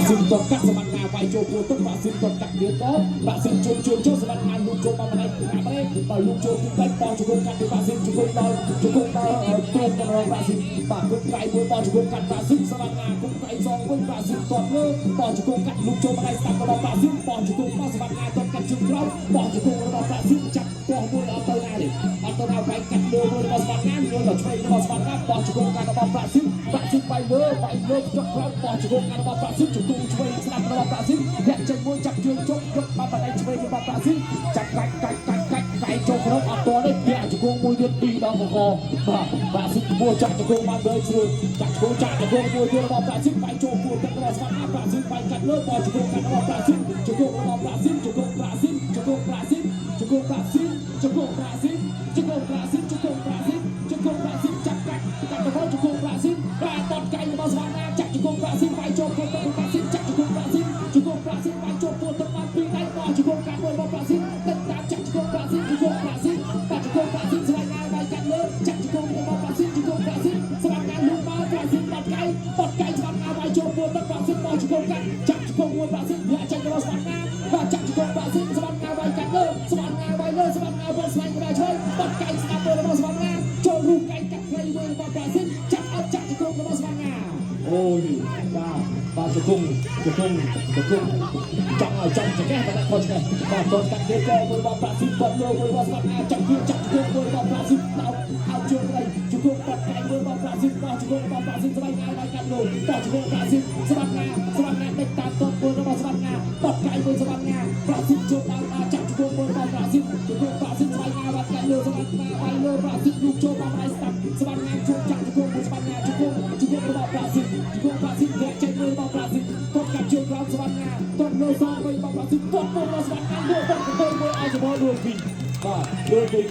ស៊ីនតកាត់សមត្ថងាវាយចូលពួរទឹកប្រាស៊ីនតកាត់ទៀតក៏ប្រាស៊ីនជុំជុំចូលសមត្ថងាលូកចូលមកម្នាក់ម្នាក់បាទលូកចូលទីបែកបោះជង្គង់កាត់ពីប្រាស៊ីនជង្គង់ដល់ជង្គង់ដល់ទ្រង់ដល់ប្រាស៊ីនបាទគុំកៃមួយបោះជង្គង់កាត់ប្រាស៊ីនសមត្ថងាគុំកៃសងវិញប្រាស៊ីនតលើបោះជង្គង់កាត់លូកចូលម្នាក់ស្ដាប់របស់ប្រាស៊ីនបោះជង្គង់មកសមត្ថងាតកាត់ជើងក្រោមបោះជង្គង់របស់ប្រាស៊ីនចាប់ទាស់មួយអត់ទៅណាទេអត់ទៅណាវាយកាត់លើមួយរបស់សមត្ថងាយល់ដល់ឆ្វេងរបស់សមត្ថងាបោះជង្គង់កាត់របស់ប្រាស៊ីនប្រាស៊ីនវាយលើវាយលើចុកក្រោមបោះជង្គង់កាត់របស់ប្រាស៊ីនជង្គង់ឆ្វេងស្ដាប់របស់ប្រាស៊ីនធាក់ចេញមួយចាប់ជើងជុកយកបាត់បដៃឆ្វេងរបស់ប្រាស៊ីនចាប់កាច់កាច់កាច់កាច់កាយចូលក្នុងអត់តទេធាក់ជង្គង់មួយទៀតទីដល់កកបាទប្រាស៊ីនមួយចាក់ជង្គង់បានលើជ្រឿចាក់ជង្គង់ចាក់ជង្គង់មួយទៀតរបស់ប្រាស៊ីនវាយចូលពួរទឹករបស់សមត្ថងាប្រាស៊ីនវាយកាត់លើបោះជង្គង់កាត់របស់ប្រាស៊ីនជង្គង់របស់ប្រាស៊ីនជង្គង់ប្រាស៊ីនជង្គង់ប្រាស៊ីនជង្គង់ប្រាស៊ីនជង្គង់ប្រាស៊ីនជង្គង់ប្រាស៊ីនជង្គង់ប្រាស៊ីនជង្គង់ប្រាស៊ីនចាប់កាច់កាត់ទៅជង្គង់ប្រាស៊ីនបាទតតកៃរបស់សមត្ថងាចាក់ជង្គង់ប្រាស៊ីនវាយចូលពួរទឹកប្រាស៊ីនចាក់ជង្គង់ប្រាស៊ីនជង្គង់ប្រាស៊ីនវាយចូលពួរទឹកបានពីរដៃបោះជង្គង់កាត់មួយរបស់ប្រាស៊ីនទឹកតាមចាក់ជង្គង់ប្រាស៊ីនជង្គង់ប្រាស៊ីនបាទជង្គង់ប្រាស៊ីនស្វែងងាវាយកាត់លើចាក់ជង្គង់របស់ប្រាស៊ីនជង្គង់ប្រាស៊ីនស្វែងងាលូមកប្រាស៊ីនបាត់កៃបាត់កៃស្វែងងាវាយចូលពួរទឹកប្រាស៊ីនបោះជង្គង់កាត់ចាក់ជង្គង់មួយប្រាស៊ីនធាក់ចេញរបស់ស្វែងងាបាទចាក់ជង្គង់ប្រាស៊ីនស្វែងងាវាយកាត់លើស្វែងងាវាយលើស្វែងងាវល់ស្វែងក្បាលឆ្វេងបាត់កៃស្ដាប់មួយរបស់ស្វែងងាចូលរូបកៃកាត់ខ្លីមួយរបស់ប្រាស៊ីនចាក់អត់ចាក់ជង្គង់របស់ស្វែងងាអូយបាទបាទជង្គង់ជង្គង់ជង្គង់ចង់ឲ្យចំចង្កេះបាទខុសឆ្កេះបាទតកាត់ទៀតក៏មួយរបស់ប្រាស៊ីនគាត់លើមួយរបស់ស្វែងងាចាក់ទៀតចាក់ជង្គង់មួយរបស់ប្រាស៊ីនដោអោជើងក្តីជង្គង់បាត់កៃមួយរបស់ប្រាស៊ីនបោះជង្គង់របស់ប្រាស៊ីនស្វែងងាវាយកាត់លើបោះជង្គង់ប្រាស៊ីនស្វែងងាស្វែងងាដេញតាមតមួយរបស់ស្វែងងាបាត់កៃមួយស្វែងងាប្រាស៊ីនជុំដល់ចាក់ជង្គង់មួយរបស់ប្រាស៊ីនជង្គង់ប្រាស៊ីនស្វែងងាបាត់កៃលើស្វែងងាវាយលើប្រាស៊ីនលូកចូលមកដៃស្ដាប់ស្វែងងាជុំចាក់ជង្គង់មួយស្វែងងាជង្គង់ជង្គង់របស់ប្រាស៊ីនជង្គង់ប្រាស៊ីនធាក់ចេញមួយរបស់ប្រាស៊ីនគាត់កាត់ជើងក្រោមស្វែងងាគាត់លើសងវិញរបស់ប្រាស៊ីនគាត់មួយរបស់ស្វែងងាលើបាត់កន្ទុយមួយឲ្យសម្បល់លួយវិញបាទលួយវិញ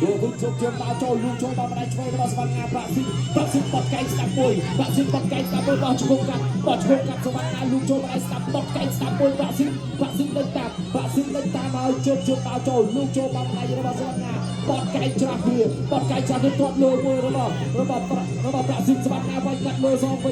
លួយវិញជុំជើងដល់ចូលលូកចូលដល់ម្ដាយឆ្វេងរបស់ស្វែងងាប្រាស៊ីនប្រាស៊ីនបាត់កែងស្ដាប់មួយប្រាស៊ីនបាត់កែងស្ដាប់មួយបោះជង្គង់កាត់បោះជង្គង់កាត់ស្វែងងាលូកចូលម្ដាយស្ដាប់បាត់កែងស្ដាប់មួយប្រាស៊ីនប្រាស៊ីនដេញតាមប្រាស៊ីនដេញតាមឲ្យជើងជើងដល់ចូលលូកចូលដល់ម្ដាយរបស់ស្វែងងាបាត់កែងច្រាស់វាបាត់កែងច្រាស់វាទាត់លើមួយរបស់របស់របស់ប្រាស៊ីនស្វែងងាវាយកាត់លើសងវិញ។